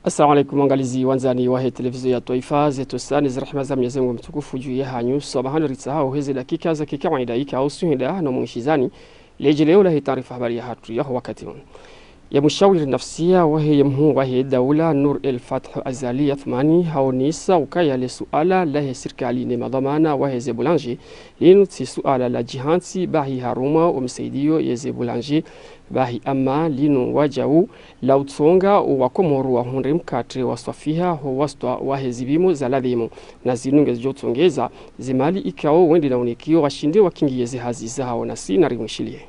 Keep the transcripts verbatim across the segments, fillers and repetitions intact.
Assalamu alaikum, waangalizi wandzani wahe televizio ya twaifa, ze tusani za rahma za Mwenyezi Mungu mtukufu dju yahanyu. Samahani ritsaha uheze dakika za kikawaida ikao usuhinda no mwishizani ledjeleo lahe taarifa habari yahatru yaho wakati unu. Ye mshawiri nafsia wahe ye mhuu wahe daula Nour El Fath Azali Athumani haonesa ukaya le suala lahe sirikali ne madhwamana wahe ze boulanger linu tsi suala la djihantsi bahi harumwa omsaidio ye ze boulanger bahi, ama linu wadjau la utsonga owakomoro wahundre mkatre wa swafiha ho wastwa wahe zipvimo za ladhimu, na zinu ngezidjo tsongeza ze mali ikao wende na unikio washinde wakingiye ze hazi zahao, nasi narimwishilie.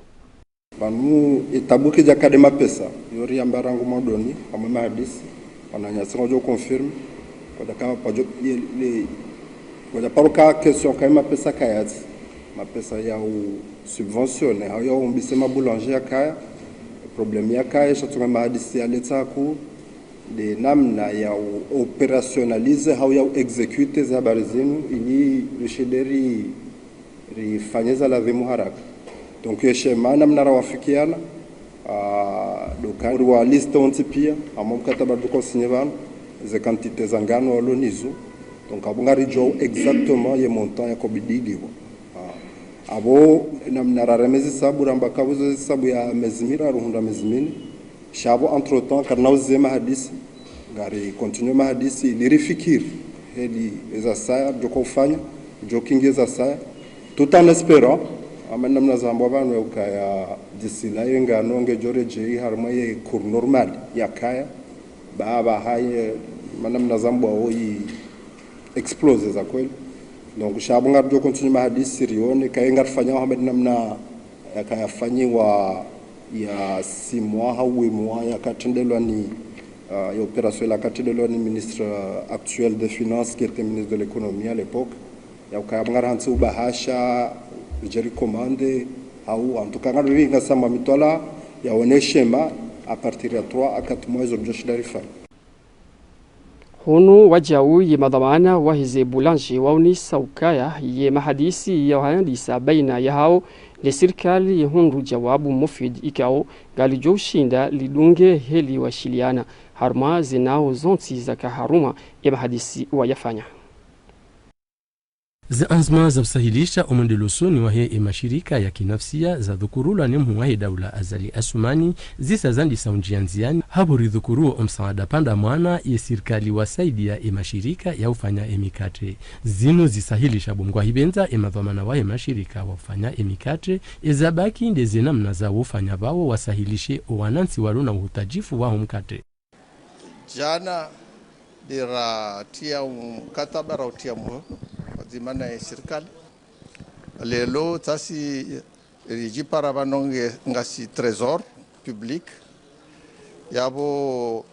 Pvanu etabu kidja kade mapesa, yo riamba rangu mwandoni, hamwe mahadisi, wananyasi ngwadjo confirme, kwadja ka, kwadjo, ye, le, kwadja paro ka question kaye mapesa kayatsi, mapesa ya u subventionner, hau ya umbise ma boulanger yakaya, problème yakaya, sha tsunga mahadisi yaletsa ku, de namna ya u opérationnaliser, hau ya u exécuter ze habari zinu, ili rishinde ri rifanye za ladhimu haraka. Donc, ye shema namna rawafikiana, ah, donc, riwa liste wontsi pia, hamwe mkataba ridjo usinye pvanu, ze quantité za ngano walo nizo. Donc, apvo ngaridjuao exactement ye montant yakobidi ilipvwe. Ah. Apvo namna rareme ze hisabu, ramba kapvo ze hisabu ya mezi miraru hundra mezi mine. Sha apvo, entre-temps, karina uziye mahadisi, ngari continuer mahadisi, ili rifikiri heli eza saya, djo ka ufanya, djo kinge eza saya, tout en espérant, hama namna zambwa pvanu ya ukaya d'ici là ye ngano ngedjo redjei harumwa ye cours normal yakaya, ba, ba haye, hama namna zambwa o i exploser za kweli. Donc, sha apvo ngaridjo continuer mahadisi, rione, kaye ngarifanyao hama namna yakayafanyiwa ya six mois hau huit mois, yakatrendelwa ni, ah, ya opération ila yakatrendelwa ni ministre, ah, actuel des finances, qui était ministre de l'économie à l'époque. Ya ukaya ngari hantsi ubahasha, ridje ri commander, hau, en tout cas, ngari vinga samba mitwalaa, yaone shema, à partir ya trois à quatre mois, izo ridjo shinda rifanye. Hunu wadjau ye madhwamana wahe ze boulanger waonesa ukaya ye mahadisi ya uhandisa baina yahao ne sirikali ye hundru djawabu mufid ikao ngalidjo ushinda lidunge heli washiliana harumwa ze nao zontsi zaka harumwa ye mahadisi wayafanya. Ze anzma za usahilisha omwendeleo usoni wahe ye mashirika ya kinafsia zadhukurulwa ne mhuu wahe daula Azali Assoumani zisa zandisa undjia ndziani, hapvo ridhukuruo omsaada pvanda mwana ye sirikali wasaidia ye mashirika ya ufanya ye mikatre. Zinu zisahilisha bo mngwahipvendza ye madhwamana wahe mashirika wa ufanya ye mikatre, eza baki nde ze namna za ufanya pvao wasahilishe owanantsi walo na uhutajifu waho mkatre. Djana de ratria mkataba, rautria muhono pvadzima na ye sirikali. Leo tsasi ridjipara pvanu nge, ngasi trésor public. Yapvo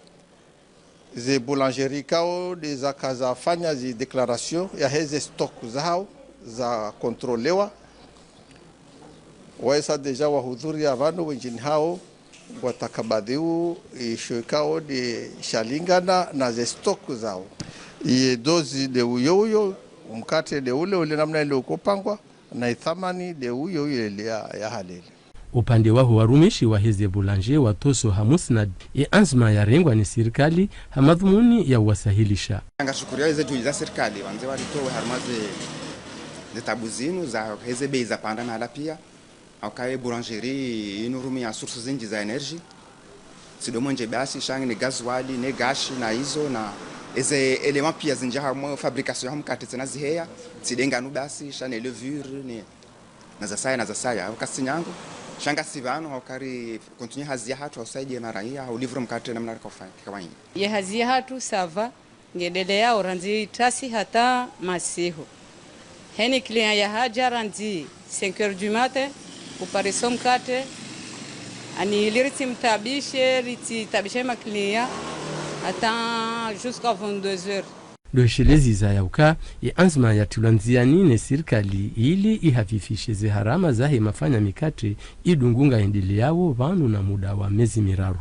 ze boulangerie ikao de zaka zafanya zi déclaration yahe ze stock zahao za contrôlewa. Waesa déjà wahudhuria pvanu wendjini hao, ngwatakabadhiu isho ikao de shalingana na ze stock zao. Ye dozi de uyo uyo, omkatre de ule ule namna ile ukopangwa, na ithamani de uyo uyo ile ya, ya halele. Upande waho warumishi wahe ze boulanger watoso ha musnad ye anzma yarengwa ni sirikali ha madhumuni ya uwasahilisha. Ngashukuria ze juhudi za sirikali, wandze waritowe harumwa ze, ze tabu zinu, za heze bei zapanda mahala pia. Hauka ye boulangerie inu rumia sources zindji za énergie. Tsi do mwenje basi, sha nge ne gasoil, ne gashi, na izo, na eze éléments pia zindji harumwa fabrication ya mkatre tsena ziheya, tsi de nganu basi, sha ne levure, ne, na zasaya, na zasaya. Hauka tsi nyangu, sha ngasi pvanu, hauka ri continuer hazi yahatru, hausaidie maraya, hau livrer mkatre namna rikofanya, kawaida. Ye hazi yahatru, ça va. Ngedeleao randzi tasi hata masihu. Heni client yahadja randzi cinq heures du matin, uparisa omkatre, ani ili ritsimtabishe, ritsitabishe ma client, hata jusqu'à vingt-deux heures. Ndo heshelezi za yauka, ye anzma yatrilwa ndziani ne sirikali ili ihafifishe ze harama zahe mafanya mikatre, idungu ngayendeleao pvanu na muda wa mezi miraru.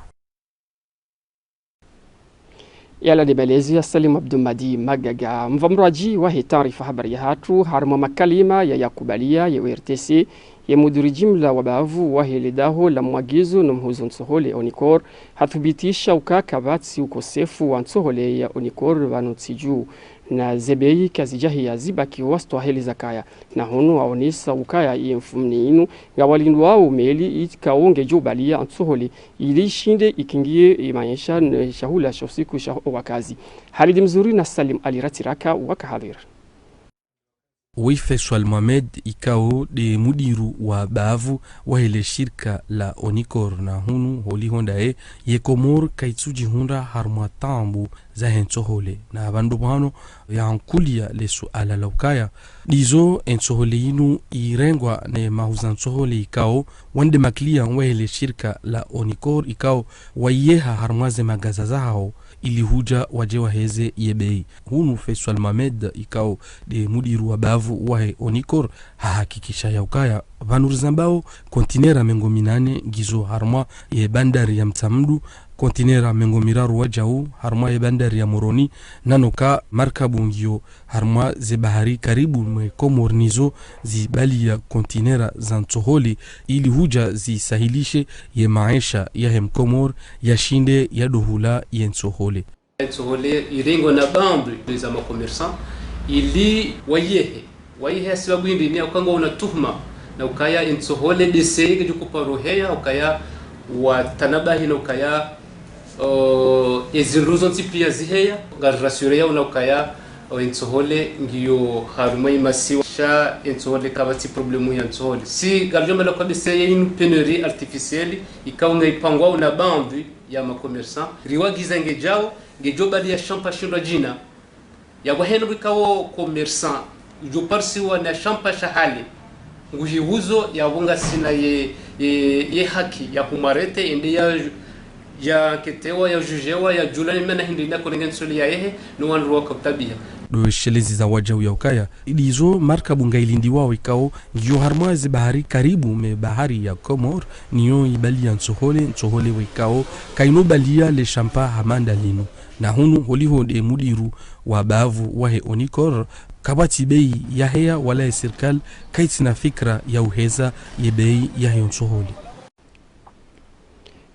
Yala de malezi ya Salim Abdou Mahdi Magaga. Mvamrwaji wahe taarifa habari yahatru, harumwa makalima ya yakubalia ye O R T C, Ye mudiri jimla wa bavu wahe le daho la mwagizo no mhuzo ntsohole Onicor, hathubitisha uka kapvatsi ukosefu wa ntsohole ya Onicor pvanu ntsi dju. Na ze bei kazidjahiya zibaki wastwaheli zakaya. Na hunu waonesa ukaya ye mfumoni inu, ngwalindwao meli ikao ngedjo ubalia ntsohole ili ishinde ikingiye ye maesha ne shahula sha usiku sha wakazi. Halidi Mzuri na Salim Ali Ratiraka waka hadhwir. Wi Faisal Mohamed ikao nde mudiru wa bavu wahe le shirika la Onicor na hunu holiho ndaye, ye Komori kaitsudjihundra harumwa taabu zahe ntsohole. Na pvandru pvanu yaankulia le suala la ukaya ndizo ye ntsohole inu irengwa ne mahuza ntsohole ikao wande makliya wahe le shirika la Onicor ikao wayeha harumwa ze magaza zahao ili hudja wadje waheze ye bei. Hunu Faisal Mohamed ikao nde mudiru wa bavu wahe Onicor hahakikisha ya ukaya pvanu rizambao kontinera mengo minane ngizo harumwa ye bandari ya Mtsamdu, kontinera mengo miraru wadjau harumwa ye bandari ya Moroni, nanoka markabu ngiyo harumwa ze bahari karibu mwe Komori nizo zibalia kontinera za ntsohole ili hudja zisahilishe ye maesha yahe Mkomori yashinde yadohula ye ntsohole. Ntsohole irengwa na bavu za ma commerçants ili wayehe. Wayehe hasibabu hindri? Ni ukaya ngwaona tuhuma na ukaya ntsohole ndese ngedjo kuparo heya, ukaya watanabahi na ukaya, o, ezindru zontsi pia ziheya, ngarirassuré yao na ukaya, o, ntsohole ngiyo harumwa ye masiwa. Sha ntsohole kapvatsi problème ya ntsohole. Si ngaridjo amba la ukaya ndese ye inu pénurie artificielle, ikao ngaipangwao na bavu ya ma commerçants, riwagiza ngedjao, ngedjo balia shampa shindwa djina. Yapvo heno ikao commerçant udjo parisiwa na shampa sha hale, nguhiuzo yapvo ngasina ye, ye, ye haki ya humwarete, ende ya, ya enquêtéwa, ya jugéwa, ya djulwa ni mana hindri na konenge ntsohole yayehe, no wandru waka utabiha. Ndo eshelezi za wadjau ya ukaya ndizo markabu ngailindiwao ikao ngiyo harumwa ze bahari karibu me bahari ya Komori, niyo ibalia ntsohole, ntsohole we ikao kaino balia le shampa hama ndalinu. Na hunu holiho nde mudiru wa bavu wahe Onicor, kapvatsi bei yaheya wala ye sirikali kaitsina fikira ya uheza ye bei yahe ntsohole.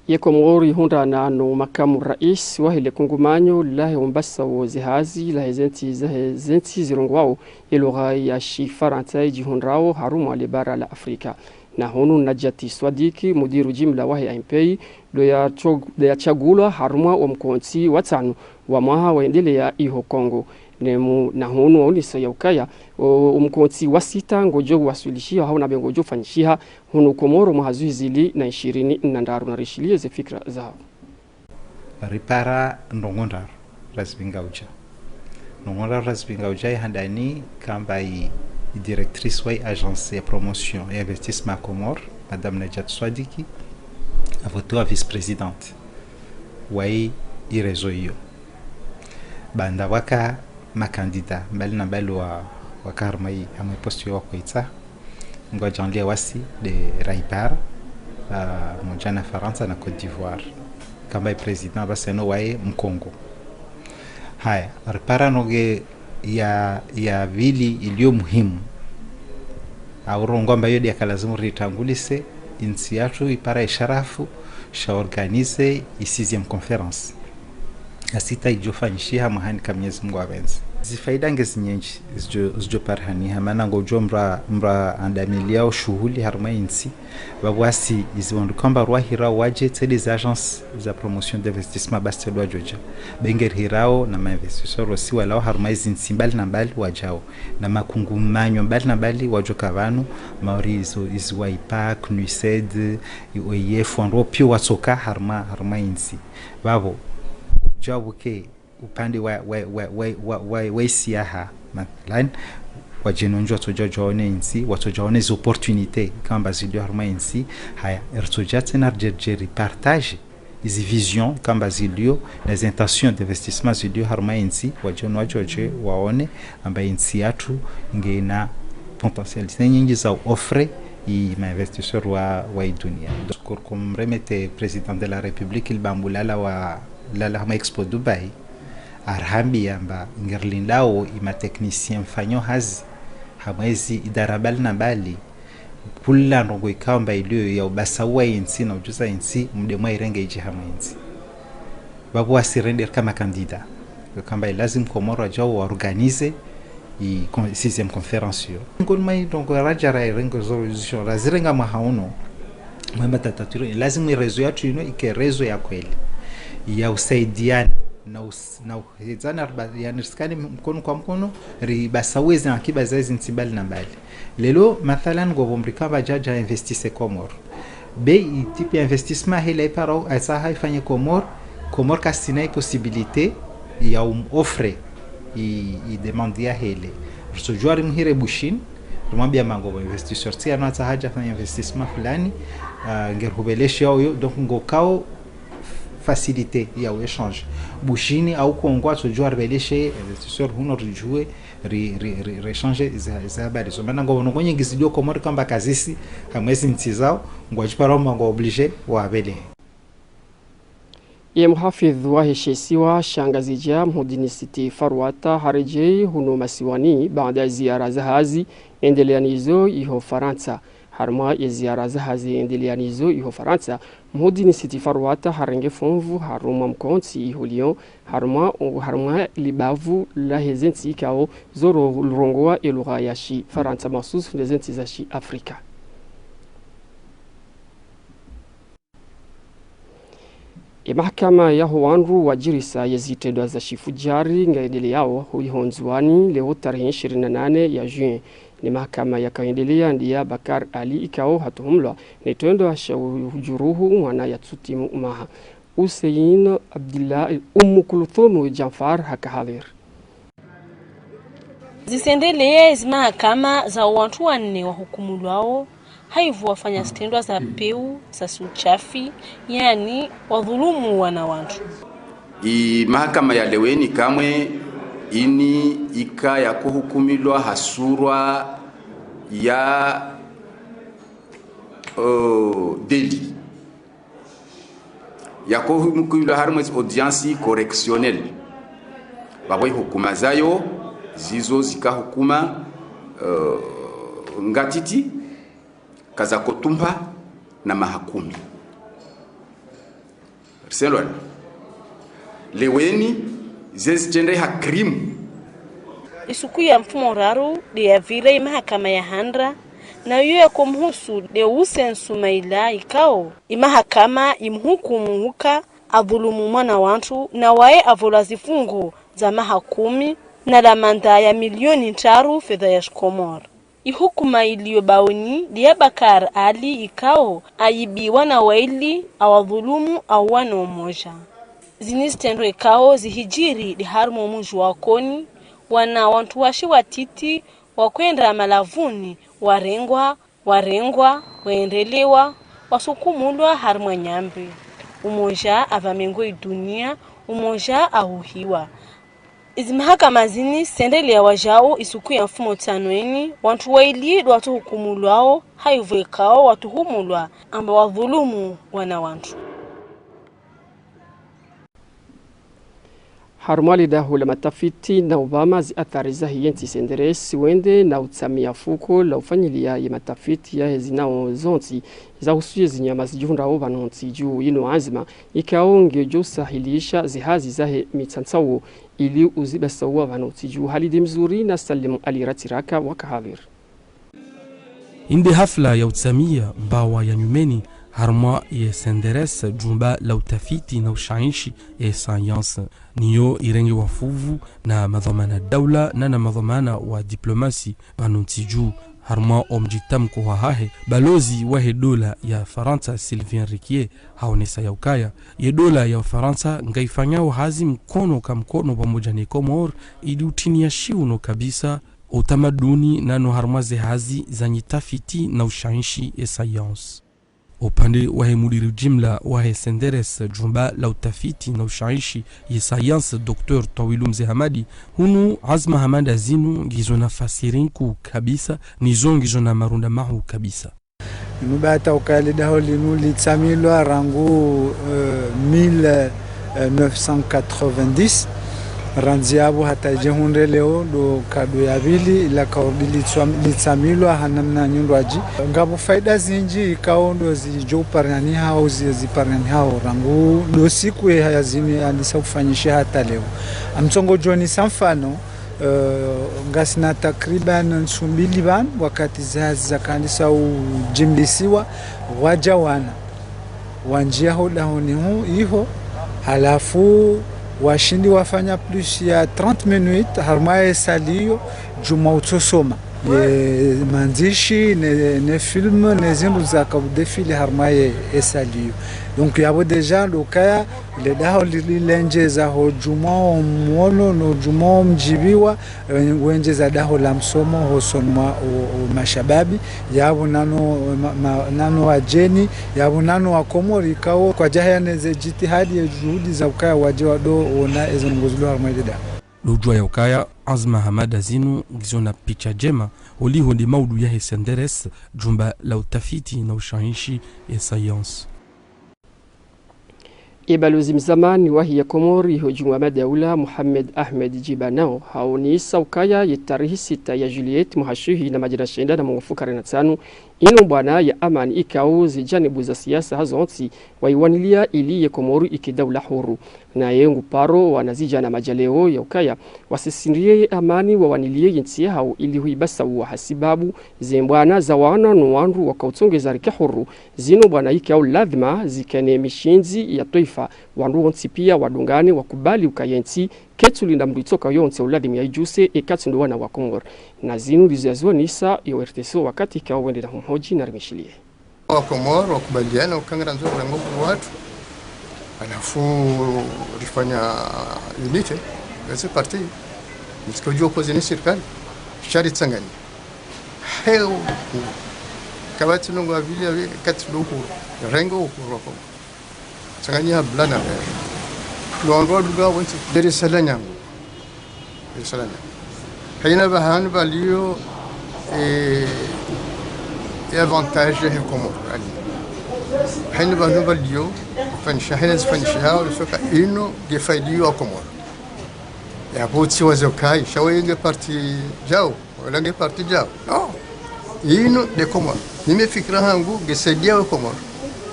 Ye Komori ihundrana no makamu rais wahe le kungumanyo lahe umbasa wo zihazi lahe zentsi, zahe zentsi zirongowao ye lugha ya shifarantsa idjihundrao harumwa le bara la Afrika. Na hunu Najati Swadiki, mudiru jimla wahe A M P, ndo yacho-, ndo yatsungulwa harumwa wo mkontsi wa tsanu wa mwaha waendelea iho Kongo. Ne mu-, na hunu waonesa ya ukaya, o, o mkontsi wa sita ngodjo waswilishiha hau na be ngodjo fanyishiha hunu Komoro mwaha zihwi zili na ishirini na ndraru. Na rishilie ze fikira zahao. Ripara ndrongoo ndraru razipvinga udja. Ndrongoo ndraru razipvinga udja, ya handani kamba i, i directrice wa i agence ya promotion ya investissement Comores, Madame Najat Swadiki, avotiwa vice-présidente wa i, i réseau iyo. Baanda pvwaka makandida mbali na mbali wa, waka harumwa i, harumwa i poste iyo wakoitsaha. Ngwadjaanlia wasi nde raipara, ah, modja na Farantsa na Côte d'Ivoire. Kamba i président basi ano waye Mkongo. Haya, ripara nonge ya, ya pvili ilio muhimu. Au rongoa amba iyo nde yaka lazimu ritangulise, intsi yatru ipara isharafu sha organiser i sixième conférence ya sita idjo fanyishiha mwahani ka Mwenyezi Mungu apvendze. Zifaida ngezi nyendji zidjo, zidjo parihaniha, mana ngodjo mra, mra andamiliao shuhuli harumwa intsi. Pvapvo wasi izi wandru kamba rwahirao wadje tsi nde zi agence za promotion d'investissement basi tsi ndo wadjodja. Be ngerihirao na ma investisseurs wasi walao harumwa izi ntsi mbali na mbali wadjao. Na makungumanyo mbali na mbali wadjoka pvanu, mauri izo, izi waipa, CNUSED, i O I F, wandru pia watsoka harumwa, harumwa intsi. Pvapvo, djabuke upande wa, wa, wa isiaha, mathalan, wadjeni wandru watsodja wadjaone intsi, watsodja waone zi opportunités kamba zilio harumwa intsi. Haya, ritsodja tsena ridje, ridje ripartage izi vision kamba zilio, na zi intentions d'investissement zilio harumwa intsi, wadjeni wadjodje waone amba intsi yatru ngena potentialités nyindji za offrir i ma investisseurs wa, wa i dunia. Donc, comme remettre président de la République libambu lala wa, lala harumwa Expo Dubai, arihambia amba ngerilindao i ma techniciens mfanyao hazi harumwa ezi idara mbali na mbali, Kula ndrongoo ikao amba iliyo ya ubasauwa yentsi na udjuza yentsi, mdru mwa irenge idje hamwe yentsi. Babu wasi rende rika ma candidat. Ikao amba ilazimu Komoro wadjao wa organiser i con-, sixième conférence iyo. Ngoni mwa indrongoo radja ra irenge zo résolutions, razirenga mwaha unu, mwa matata tiro, ilazimu i réseau yatru inu ike réseau ya kweli. Ya usaidiana, na us-, na uhedzana riba-, yani risikane mkono kwa mkono, ribasauwe zi ankiba za zintsi mbali na mbali. Leo, mathalan, ngopvo mdru ikao amba yadja investisse Komoro. Be i type ya investissement hela iparao, atsaha ifanye Komoro, Komoro kasina i possibilité ya um offre i, i demande ya hela. Ritsodjua rimuhire Bushini, rimwambia amba ngopvo investisseur tsi yanu atsaha yadje afanye investissement fulani, ah, ngeri hupveleshe yao yo, donc ngokao facilité ya u échange. Bushini au Kongo atsodjua ripveleshe investisseur hunu ridjue ri, ri, ri, ri échange za, za habari. So, mana ngopvo ndrongoo nyengi zilio Komoro ikao amba kazisi hamwe zintsi zao, ngwadjiparao amba ngwa obligé wapvele. Ye muhafidhu wahe she isiwa sha Ngazidja, Mhudini Siti Farwata, haredjei hunu masiwani baada ya ziara za hazi endelea nizo iho Farantsa. Harumwa ye ziara za hazi endelea nizo iho Farantsa, Mhudini Siti Farwata harenge funvu harumwa mkontsi iho Lyon, harumwa, harumwa libavu lahe zentsi ikao zoro-, zorongoa elugha ya shifarantsa, mahsusu nde zentsi za shiafrika. Ye mahakama yaho wandru wadjirisa ye zitrendwa za shifudjari ngayendeleao iho Ndzuwani leo tarehi ishirini na nane ya juin. Ni mahakama yakayendelea ndiya Bakar Ali ikao hatuhumulwa ne trendwa sha ujuruhu mwana yatsutimu umaha. Hussein Abdillah, Ummu Kulthum Janfar haka hadhir. Zisendelea ezi mahakama za wantru wanne wahukumulwao ha ivo wafanya zitrendwa za peu za suchafi, yani wadhulumu wana wantru. I mahakama ya Leweni kamwe ini ika yakohukumilwa ha surwa ya, oh, délit. Yakohukumilwa harumwa ezi audience correctionnelle. Pvapvo ihukuma zayo, zizo zika hukuma, eh, ngatiti, kaza kotumba na maha kumi. Riselwani. Leweni, zezi tende ha crime. Isuku ya mfumoraru, de yavira imahakama ya handra, na iyo yakomhusu de Hussein Soumaila ikao, imahakama imhukumu uka adhulumu mwana wantru, na waye avolwa zifungo za maha kumi na lamanda ya milioni ntraru fedha ya shikomori. Ihukuma iliyo baoni de ya Bakar Ali ikao, ayibi wana waili, awadhulumu au wana umoja. Zini zitrendwa ikao zihijiri de harumwa umuji wa Koni, wana wantru washe watiti, wakwenda malavuni, warengwa, warengwa, waendelewa, wasukumulwa harumwa nyambe. Umoja avamengo idunia, umoja ahuhiwa. Izi mahakama zini sendelea wajau isuku ya mfumotsanu ini, wantru waili de watsuhukumulwao, ha ivo ikao watuhumulwa, amba wadhulumu wana wantru. Harumwa lidaho la matafiti na upvama zi athari zahe yentsi C N D R S, wende na utsamia fuko la ufanyilia ye matafiti yahe zinao zontsi za uhusu ye zinyama zidjihundrao pvanu ntsi dju. Inu anzima ikao ngedjo sahilisha zihazi zahe mitsantsao ili uzibasauwa pvanu ntsi dju. Halidi Mzuri na Salim Ali Ratiraka waka hadhir. Inde hafla ya utsamia mbawa ya nyumeni harumwa ye C N D R S, jumba la utafiti na ushainshi ye sayansi. Niyo irenge wafuvu na madhwamana daula na na madhwamana wa diplomasi pvanu ntsi dju. Harumwa omdjitamko wahahe, balozi wahe dola ya Farantsa Sylvain Riquier haonesa ya ukaya ye dola ya Farantsa ngaifanyao hazi mkono ka mkono pvamoja ne Komori ili utinia shiuno kabisa utamaduni nano harumwa ze hazi za nyitafiti na ushainshi ye sayansi. Upande wahe mudiri jimla wahe C N D R S, jumba la utafiti na ushainshi ye sayansi, Docteur Twawilu Mze Hamadi, hunu azma hama nda zinu ngizo na fasiri nkuu kabisa, nizo ngizo na marunda mahuu kabisa. Inu bata ukaya lidaho linu litsamilwa rangu, eh, mille neuf cent quatre-vingt-dix. Randzi yapvo hata idje hundre leo ndo nkado ya pvili, ila kaurudi litswa-, litsamilwa ha namna nyundwadji. Ngapvo faida zindji ikao ndo zidjo uparaniha hau zi-, ziparaniha hau rangu ndo siku ye haya zinu yandisa ufanyishiha hata leo. Ngamtsongo djonisa mfano, eh, ngasina takriban ntsu mbili pvanu, wakati zahazi zakandisa udjimlisiwa, wadja wana wandjia ho dahoni hu iho, halafu washindi wafanya plus ya trente minutes harumwa ye salle iyo, djumwa utsosoma ye mandzishi, ne, ne film, ne zindru zaka udéfilé harumwa ye, ye salle iyo. Donc, yapvo déjà ndo ukaya, le daho li-, lilendjeza ho djumwa omwono, no djumwa omdjibiwa, eh, wendjeza daho la msomo hosoni mwa o, o mashababi, yapvo nano, ma, ma, nano wadjeni, yapvo nano wakomori ikao kwadjahaya ne ze djitihadi ye juhudi za ukaya wadje wado wona ezo ndrongoo zilo harumwa ile daho. Lodjuwa ya ukaya, anzima hama nda zinu, ngizo na picha ndjema, holiho nde maudu yahe CNDRS, djumba la utafiti na ushahishi ye sayansi. Ye balozi mzamani wahe ya Komori ho Djumwa Madaula, Mohamed Ahmed Djibanao, haonesa ukaya ye tarehi sita ya juillet mwaha shihi na madjana shenda na mengo mfukare na ntsanu, inu mbwana ya amani ikao ze djanibu za siasa hazontsi waiwanilia ili ye Komori ike daula huru. Naye nguparo wanazidjana madjaleo ya ukaya wasisindrie ye amani, wawanilie ye ntsi yahao ili huibasauwa, hasibabu ze mbwana za wana no wandru wakautsongeza rike huru, zinu mbwana ikao ladhima zikane mishindzi ya twaifa, wandru wontsi pia wadungane wakubali ukaya ye ntsi ketsulinda mndru itsoka yontsi uladhimu yaidjuse eka tsi ndo wana wa Komori. Na zinu ndizo yazionesa yo ORTC wakati ikao wende na humhoji na rimishiliye. Wa Komori wakubaliana ukaya ngarandzo rengo watru, halafu rifanya unité, ngasi parti, nitsikao djo koze ne sirikali, sha ritsanganye. Heu, kapvatsi ndrongoo ya pvili ya pvi-, katsi ndo uhuru, rengo uhuru wa Komori. Tsanganya blanc na vert. Lo wandru wadunga wontsi, Dar es Salaam yangu. Dar es Salaam yangu. Haina pvahanu pvaliyo, eh, e avantage he Komori, ali. Haina pvahanu pvaliyo, fanyisha, haina zifanyisha hao, soka inu, nge faidi yo Komori. Yapvo tsi waze ukaya, sha wenge parti djao. Wala nge parti djao. Non. Inu nde Komori. Mimi fikira hangu nge saidia we Komori.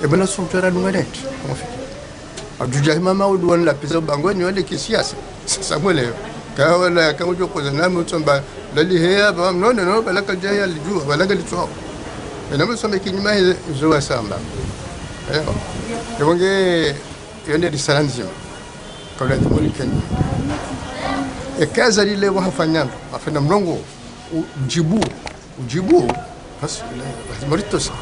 E bana sultana dunga net. Kama fikira. Adjudja hima maudu wana lapviza ubangweni wale kisiasa. Sasa mwelewe. Ka wala ka udjo koza nami utsamba lali heya ba, non, non, non, bala kadjaya lidjua, bala kalitswao. E nami some kinyume he zo wasamba. Ewa. Ewa nge, yo nde risala ndzima. Kabla ya Komori keni. Eka Azali leo hafanya, hafanya mlongo, udjibu, udjibu, basi, basi mori tosa.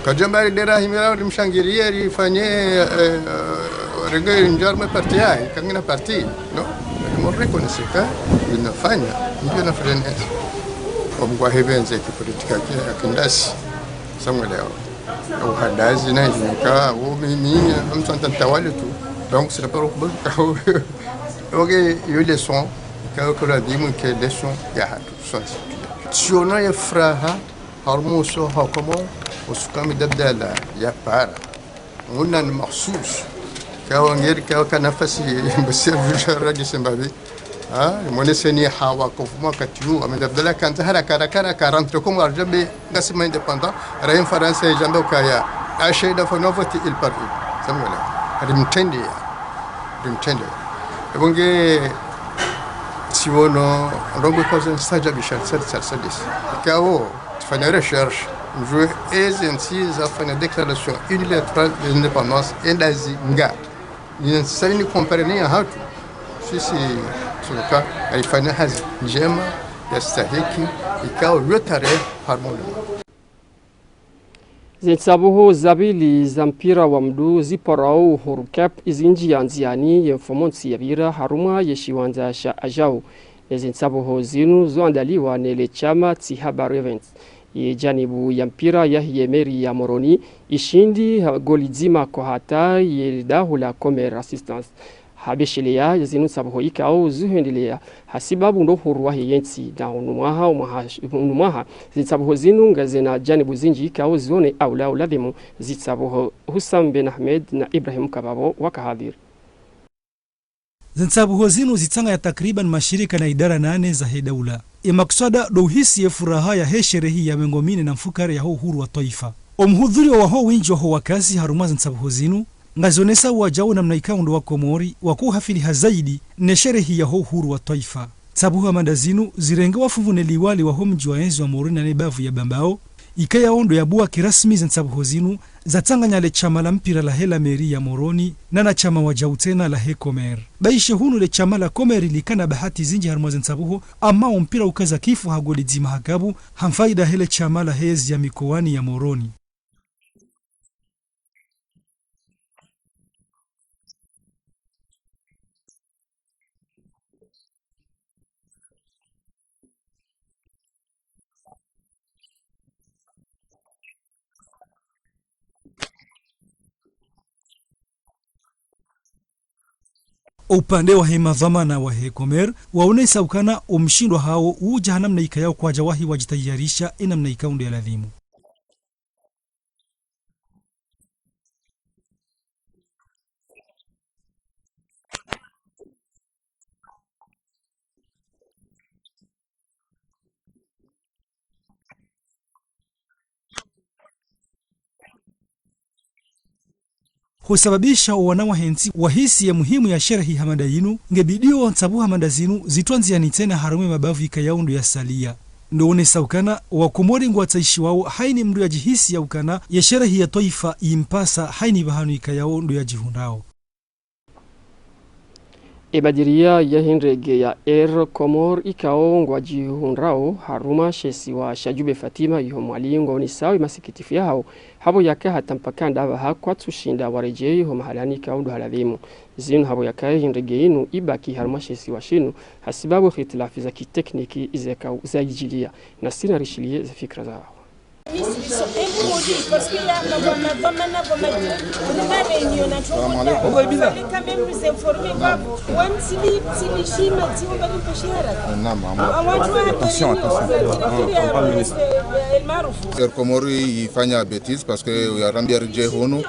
Kadjamba lidera himira, limshangirie, lifanye, eh, eh, renge ndjarme parti yahe, kangina parti, non? Mori reconnaître que linafanya, ndio nafanya neza. Omgwa hebenze ki politika ki, akindasi. Samwe leo. Uhadazi na ijuka, o mimi, amtsantantawale tu. Donc, c'est pas le problème. Ok, yo leçon, ka, ka ladhimu ke leçon ya hatru, sontsi. Tsiona ye furaha, harumwa uso ha Komori, usuka Ahmed Abdallah yapara. Muna ni mahsus. Ka wangeri, ka, ka nafasi, mbasi ya vujara gisembabi. Ha, mwoneseni hawa kofu wakati wu, Ahmed Abdallah kandza haraka, haraka, haraka, rentre Komori, djambe, ngasi ma indépendant, rahi Farantsa, djambe ukaya, asheda fo non vote il part. Samwe leo. Rimtrende ya. Rimtrende ya. Ebonge, tsiwono, ndrongoo koze nsadja bishar, sad, sad, sadis. Kawo, tsifanya recherche, ndjuwe eze ntsi zafanya déclaration unilatérale d'indépendance, endazi nga. Ni nsali ni compare ne ya hatru. Sisi, tsuka, haifanya hazi ndjema, yastahiki, ikao yo tarehi harumwa ulimwengu. Zentsabuho za pvili za mpira wa mndru ziparwao Uhuru Cup izindji ya ndziani ye mfumontsi yapvira harumwa ye shiwandza sha Ajao. Eze ntsabuho zinu zoandaliwa ne le shama Tsihabari Events. Ye janibu ya mpira yahe ye meri ya Moroni ishindi ha goli dzima kwa hata ye daho la Comores Assistance. Habesheleya zinu ntsabuho ikao zuhendelea hasibabu ndo uhuru wahe yentsi na unu mwaha, umwaha, unu mwaha zintsabuho zinu ngazina janibu zindji ikao zione aula uladhimu zitsabuho. Hussam Ben Ahmed na Ibrahim Kababo wakahadhiri. Ze ntsabuho zinu zitsanganya takriban mashirika na idara nane zahe daula. Ye makswada ndo uhisi ye furaha yahe sherehi ya mengo mine na mfukare yaho uhuru wa twaifa. Omuhudhurio waho windji waho wakazi harumwa ze ntsabuho zinu, ngazionesao wajau namna ikao ndo wa Komori wakohafiliha zaidi ne sherehi yaho uhuru wa twaifa. Ntsabuho hama nda zinu zirengewa fuvu ne liwali waho mdji wa yezi wa Moroni na ne bavu ya Bambao, ikayao ndo yabuwa kirasmi ze ntsabuho zinu, zatsanganya le shama la mpira lahe la mairie ya Moroni, na na shama wajau tsena lahe Comer. Baishe hunu le shama la Comer likana bahati zindji harumwa ze ntsabuho, ama o mpira ukaza kifu ha goli dzima ha kabu, ha mfaida yahe le shama lahe yezi ya mikowani ya Moroni. Upande wahe madhwamana wahe Comer, waonesa ukana omshindwa hawo uja ha namna ikayao kwaja wahi wajitayarisha ye namna ikao ndo ya ladhimu. Husababisha owana wahe ntsi wahisi ye muhimu ya sherehi hama nda yinu, nge bidio ntsabuho hama nda zinu zitwandziani tsena harumwa ye mabavu ikayao ndo yasalia. Ndo uonesa ukana, wa Komori ngwatsaishiwao haina mndru yajihisi ya ukana ye sherehi ya twaifa yimpasa haina pvahanu ikayao ndo yajihundrao. Ye badiria yahe ndrege ya Air Comores ikao ngwajihundrao harumwa she isiwa sha Djumbe Fatima iho Mwali ngwaonesao ye masikitifu yahao, hapvo yaka hata mpaka ndapvaha kwatsushinda waredjei ho mahalani ikao ndo haladhimu. Zinu hapvo yaka ye ndrege yinu ibaki harumwa she isiwa shinu, hasibabu hitilafu za kitekniki zeka zayijilia. Nasi narishiliye ze fikira zahao. Attention, attention. Air Comores ifanya bêtise parce que yarambia ridje hunu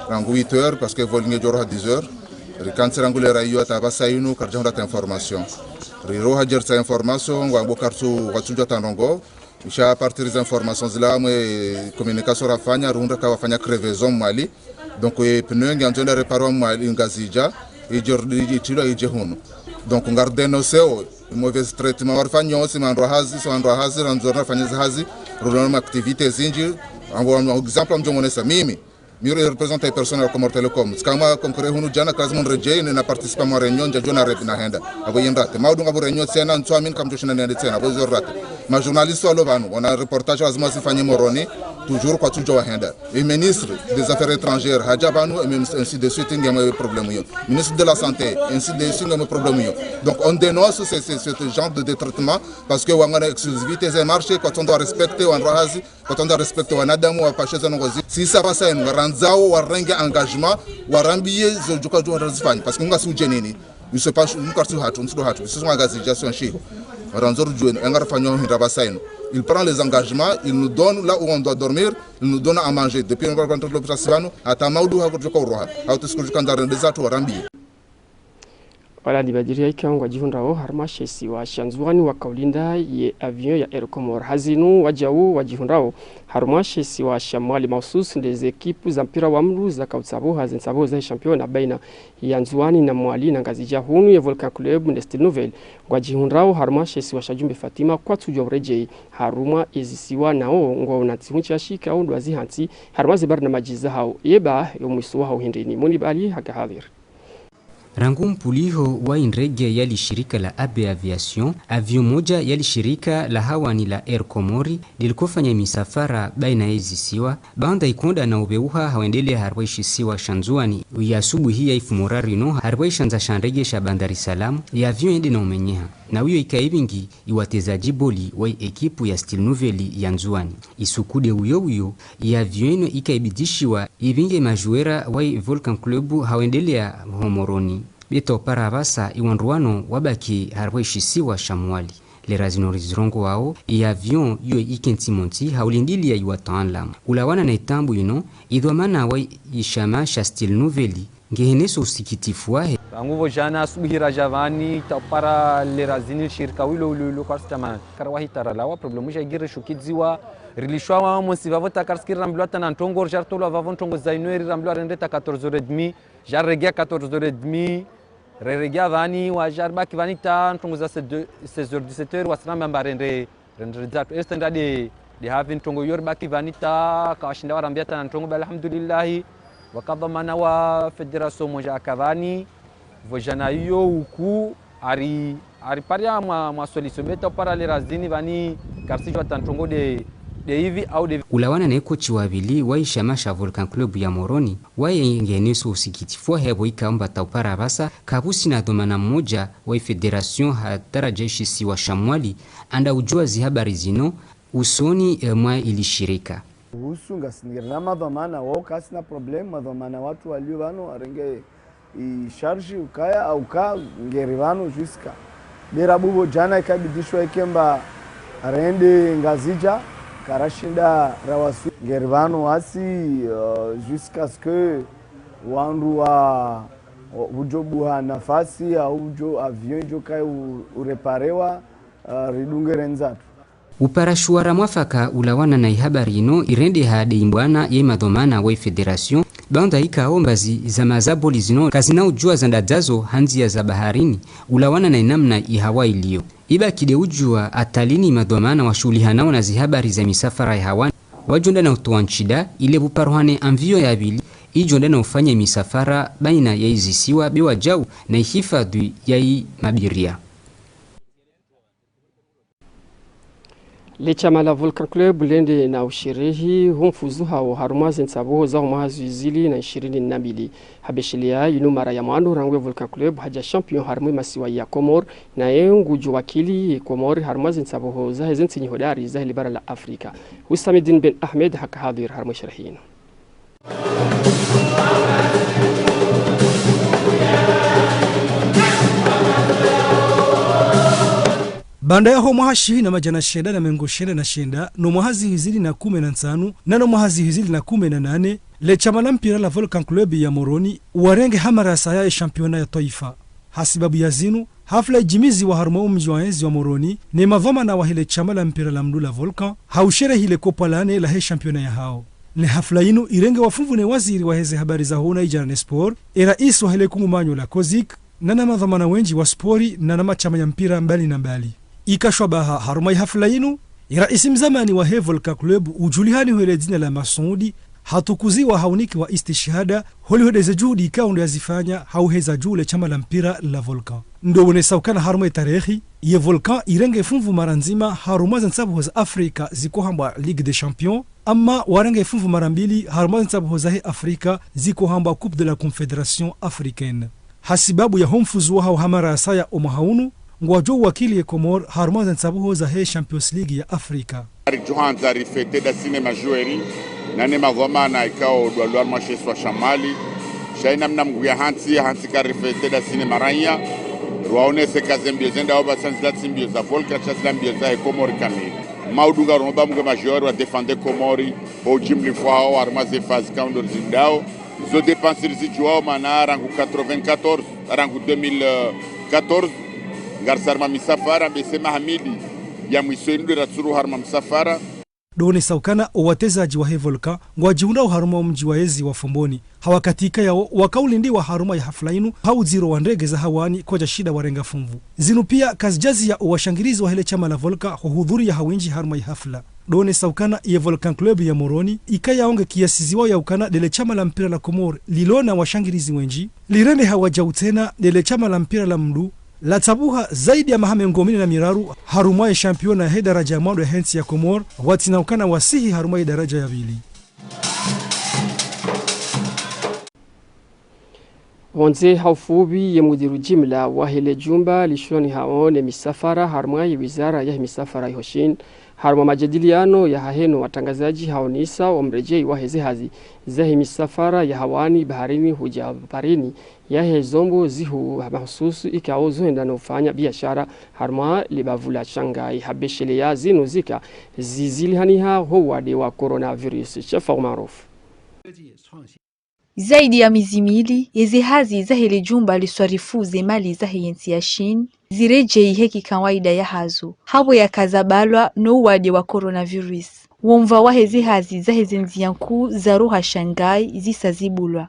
rangu huit heures parce que vol ngejo roha dix heures. Rikantsi rangu le rayo hata pvasa inu karidja hundra hata information. Riroha djeritsaha information ngwambo kartsu watsudjua hata ndrongo. Sha à partir des informations zila mwe communication rafanya, rihundra ka wafanya crevaison Mwali. Donc, e pneu ngiandzo enda réparer Mwali Ngazidja, idje, idje, idje hunu. Donc, ngaridénoncer o mauvais traitement warifanyao si wandru wa hazi, si wandru wa hazi, randzo rafanya ze hazi, rulona ma activités zindji, ango, ango exemple, ngamdjo monesa mimi. Mi représente personnel Comores Telecom. Tsika mwa concret hunu djana, kazi mndru redjei, nina participer mwa réunion, ndjadjo na rep na henda. Apvo yindrate. Maudu ngapvo réunion tsena, ntsu amini kamdjo shinda nende tsena, apvo zo rate. Ma journalistes walo pvanu, wana reportage lazima wazifanye Moroni, toujours kwatsudjo wahenda. E ministre des Affaires étrangères, hadja pvanu, et même ainsi de suite, ngemwe problème yo. Ministre de la Santé, ainsi de suite, ngemwe problème yo. Donc, on dénonce ce, ce, ce genre de détraitement, parce que wangana exclusivité, ze marché, kwatsu ndo respecter, wandru wa hazi, kwatsu ndo respecter wanadamu, wapashe ze ndrongo zi. Si sa pvasa inu, ngarandzao warenge engagement, warambie zo djuka djuwa razifanya. Parce que ngasi udjenini. Ils sont pas, nous, quartier hatru, nous, hatru. Ils sont engagés, ils sont chez eux. Ngarandzo rudjuwe, ngarifanyao hindri pvasa inu. Il prend les engagements, il nous donne là où on doit dormir, il nous donne à manger. Depuis on va rentrer l'hôpital Sibano, hata maudu hakodjoka uroha. Hau tusiku djuka ndzare ndezatru warambie. Wala libadiria ikao ngwajihundrao harumwa she isiwa sha Ndzuwani wakaulinda ye avion ya Air Comores. Hazinu wajau wajihundrao harumwa she isiwa sha Mwali mahususu nde ze ekipu za mpira wa mndru zakautsabuha ze ntsabuho za championnat baina ya Ndzuwani na Mwali na Ngazidja hunu ye Volcan Club nde Style Nouvelle. Ngwajihundrao harumwa she isiwa sha Djumbe Fatima kwatsudjua uredjei harumwa ezisiwa nao ngwaona ntsihu ntsi yashika undwa zihantsi harumwa ze barnamaji zahao. Yeba yo mwiso wahao hindrini. Moni bali haka hadhir. Rangu mpuliho wa indrege ya lishirika la A B Aviation, avion moja ya lishirika la hawani la Air Comores lilikofanya misafara baina ya izisiwa, baanda ikonda na upveuha hawendele harumwa ishisiwa sha Ndzuwani, uya asubuhi ya ifumoraru inu harumwa ishandza sha ndrege sha Bandar es Salam, ya avion yende na umenyeha. Na uyo ika ipvingi iwatezaji boli wa ekipu ya Style Nouvelle ya Ndzuwani. Isuku de uyo uyo, ya avion ino ika ibidishiwa ipvinge majuera wa Volcan Club hawendelea ho Moroni. Beto para pvasa iwandru wano wabaki harumwa ishisiwa sha Mwali. Lera zino rizirongoao, ya avion iyo ikentsi montsi haulindilia iwataanlamu. Ulawana na itambu ino, idhwamana wa ishama sha Style Nouvelle, Ngeheneso usikitifu wahe. Rangu pvo djana asubuhi radja pvani, ta upara lera zini shirika wilo, wilo, wilo, kwa sita mana. Kara wahi tara lawa, problemu dja igiri shukidziwa. Rilishwa wa mosi pvapvo ta karsikiri rambilwa ta na ntrongo, ridja ritolwa pvapvo ntrongo za une heure, rambilwa rende ta quatorze heures et demie, dja riregea quatorze heures et demie, riregea pvani, wadja ribaki pvani ta ntrongo za seize heures, dix-sept heures, wasirambia mba rende, rende ridzatu. Esto enda de, de havi ntrongo iyo ribaki pvani ta, kawashinda warambia ta na ntrongo, ba alhamdulillahi, waka dhwamana wa fédération mdja aka pvani, pvo djana iyo uku, ari, ari paria mwa, mwa solution, be ta upara lera zini pvani, karisijua ta ntrongo de, de hivi au de. Ulawana ne kochi wa pvili wa ishama sha Volcan Club ya Moroni, waye ngeheneso usikitifu wahe pvo ikao mba ta upara pvasa, kapvusina dhwamana mmodja wa ifédération ha daraja ishisiwa sha Mwali, anda ujua zihabari zino, usoni, eh, mwa ili shirika. Uhusu ngasi ngeri na madhwamana, wao kasina problemu, madhwamana watru walio pvanu, warenge i charge ukaya, au ka ngeri pvanu jusqu'à. Be rabu pvo djana ikabidishwa ike mba rende Ngazidja, karashinda rawaswili. Ngeri pvanu wasi, euh, jusqu'à ce que wandru wa, wa, udjo buha nafasi, au udjo avion idjo kaya u, ureparewa, euh, ridunge rendzatu. Upara shuwara mwafaka ulawana na ihabari ino irendeha de imbwana ye madhwamana wa ifédération, baanda ikao mba zi zama za boli zino kazina ujua zanda dzazo ha ndzia za baharini, ulawana na inamna ihawa ilio. Ibaki de ujua hata lini madhwamana washuhulihanao na zihabari za misafara ya hawani, wadjo enda na utowa ntsida, ile pvuparuhane avion ya pvili, idjo enda na ufanya misafara baina ya izisiwa be wadjau na ihifadhwi ya imabiria. Le shama la Volcan Club lende na usherehi ho mfuzu hawo harumwa ze ntsabuho za ho mwaha zihwi zili na ishirini na mbili. Ha beshelea, inu mara ya mwando rangu ye Volcan Club hadja champion harumwa ye masiwa ya Komori, naye ngudjo wakili ye Komori harumwa ze ntsabuho zahe ze ntsi nyi hodari zahe le bara la Afrika. Husamidine Ben Ahmed haka hadhwir harumwa ye sherehi inu. Baanda ya ho mwaha shihwi na madjana shenda na mengo shenda na shenda, no mwaha zihwi zili na kume na ntsanu, na no mwaha zihwi zili na kume na nane, le shama la mpira la Volcan Club ya Moroni warenge ha mara ya saya ye championnat ya twaifa. Ha sibabu ya zinu, hafla idjimiziwa harumwa wo mdji wa yezi wa Moroni, ne madhwamana wahe le shama la mpira la mndru la Volcan, ha usherehi le kopwa la nne lahe championnat ya hawo. Ne hafla inu irenge wa funvu ne waziri wahe ze habari za huna idjana ne sport, e raisi wahe le kungumanyo la COSIC, na na madhwamana wendji wa spori na na mashama ya mpira mbali na mbali. Ikashwa baha harumwa ye hafla inu, e raisi mzamani wahe Volcan Club udjulihani hwele dzina la Masudi, hatukuziwa ha unikiwa istishhada, holiho de ze juhudi ikao ndo yazifanya ha uheza dju le shama la mpira la Volcan. Ndo wonesa ukana harumwa ye tarehi, ye Volcan irenge funvu mara ndzima harumwa ze ntsabuho za Afrika ziko hambwa Ligue des Champions, ama warenge funvu mara mbili harumwa ze ntsabuho zahe Afrika ziko hambwa Coupe de la Confédération Africaine. Ha sibabu ya ho mfuzu wahawo ha mara ya saya o mwaha unu, ngwadjo uwakili ye Komori harumwa ze ntsabuho zahe Champions League ya Afrika. Ridjo handza rifete dasi ne majoueurs, na ne madhwamana ikao ndo walo harumwa she isiwa sha Mwali. Sha ina mna Mngu ya hantsi, hantsi ka rifete dasi ne maranya. Rwaonese ka ze mbio zendao pvasa ndzila tsi mbio za Volcan, sha zila mbio zahe Komori kamili. Maudu nga rono ba mngu majoueurs wa défendre Komori, ho ujimlifu wahawo harumwa ze phase ikao ndo rizindao. Zo dépenses rizidjuwao mana rangu quatre-vingt-quatorze, rangu deux mille quatorze, ngarisarumwa misafara, be se mahamidi ya mwiso inu ndo ratsuru harumwa msafara. Ndo wonesa ukana o watezadji wahe Volcan ngwadjihundrao harumwa o mdji wa yezi wa Fomboni. Ha wakati ikayao waka ulindiwa harumwa ye hafla inu ha udziro wa ndege za hawani kwadjashinda warenga funvu. Zinu pia kazidjaziya o washangirizi wahe le shama la Volcan ho hudhuriya ha windji harumwa ye hafla. Ndo wonesa ukana ye Volcan Club ya Moroni ikayao nge kiyasiziwao ya ukana ndele shama la mpira la Komori lilo na washangirizi wendji, lirendeha wadjau tsena ndele shama la mpira la mndru latsabuha zaidi ya maha mengo mine na miraru harumwa ye championnat yahe daraja ya mwando yahe ntsi ya Komori, watsina ukana wasihi harumwa ye daraja ya pvili. Pvondze ha ufupvi, ye mudiru jimla wahe le jumba lishuhulihanao ne misafara harumwa ye wizara yahe misafara iho Chine, harumwa majadiliano yahahe no watrangazadji haonesa o mredjeyi wahe ze hazi zahe misafara ya hawani baharini hudja baharini yahe zombo zihuu mahususu ikao zohenda no ufanya biashara harumwa le bavu la Shanghai. Ha beshelea zinu zika zizilihaniha ho uwade wa coronavirus. Shafa Umarufu. Zaidi ya mezi mili, yeze hazi zahe le jumba liswarifu ze mali zahe yentsi ya Chine, ziredjeyi he kikawaida yahazo, hapvo yaka zabalwa no uwade wa coronavirus. Wo mva waheze hazi zaheze ndziya nkuu zaroha Shanghai zisa zibulwa.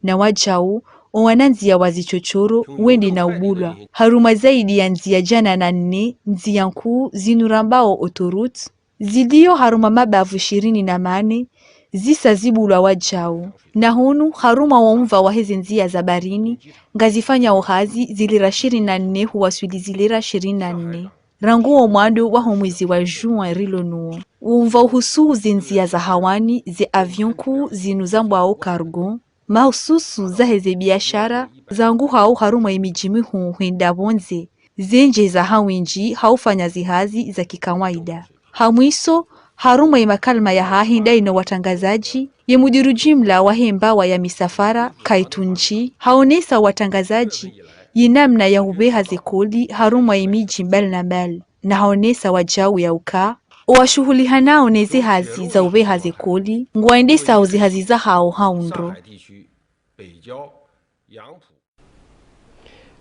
Na wajau, owanandziya wa zichochoro, wende na ubulwa. Harumwa zaidi ya ndziya djana na nne, ndziya nkuu zinu rambao autoroutes, ziliyo harumwa mabavu ishirini na mane, zisa zibulwa wajau. Na hunu, harumwa wo mva waheze ndziya za barini, ngazifanyao hazi zilera ishirini na nne huwaswili zilera ishirini na nne. Rangu wo mwando waho mwezi wa juin rilo nuwo. Wo mva uhusu ze ndziya za hawani, ze avion nkuu zinu zambwao cargo, mahususu zaheze biashara, zanguhao harumwa yemidji mihuu hwenda pvondze, zendjeza ha windji ha ufanya zihazi za kikawaida. Ha mwiso, harumwa yemakalima yahahe ndayi no watrangazadji, ye mudiru jimla wahe mbawa ya misafara, Kai Tun-chi, haonesa watrangazadji, yenamna ya ubeha ze koli harumwa yemidji mbali na mbali, na haonesa wajau ya uka, owashuhulihanao neze hazi za ubeha ze koli, ngwaendesao ze hazi zahao ha undro.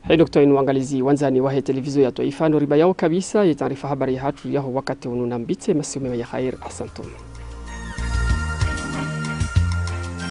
He nukta inu wangalizi wandzani wahe televizio ya twaifa, ndo ribayao kabisa ye taarifa habari yahatru yaho wakati unu, na mbitse masihu mema ya khair. Asantum.